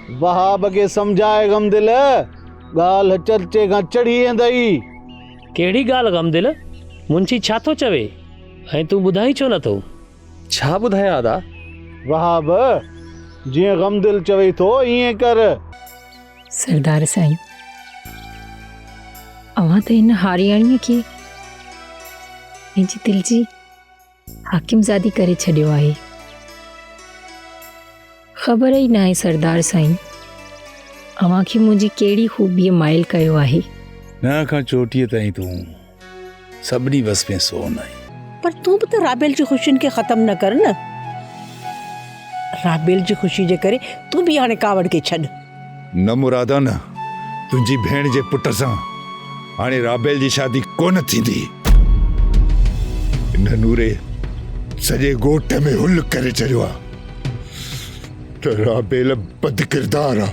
وهاب کي سمجهاء غمدل، ڳالهه چرچي کان چڙهي ايندئي. ڪهڙي ڳالهه غمدل؟ منشي ڇا ٿو چوي ۽ تون ٻڌائين ڇو نٿو؟ ڇا ٻڌايان ادا؟ وهاب، جيئن غمدل چوي ٿو ائين ڪر. سردار سائين، اوهان ته هن هارياڻيء کي پنهنجي دل جي حاڪمزادي ڪري ڇڏيو آهي. خبر ئي ناهي سردار سائين، اوهان کي منهنجي ڪهڙي خوبيء مائل ڪيو آهي. ننهن کان چوٽيء تائين تون سڀني وصفين سون آهين. پر تون به ته رابيل جي خوشين کي ختم نه ڪر نه. رابيل جي خوشي جي ڪري تون به هاڻي ڪاوڙ کي ڇڏ. نه مرادا نه، تنهنجي ڀيڻ جي پٽ سان هاڻي رابيل جي شادي ڪونه ٿيندي. هن نوري سڄي ڳوٺ ۾ هل ڪري ڇڏيو آ ته رابيل بدڪردار آ.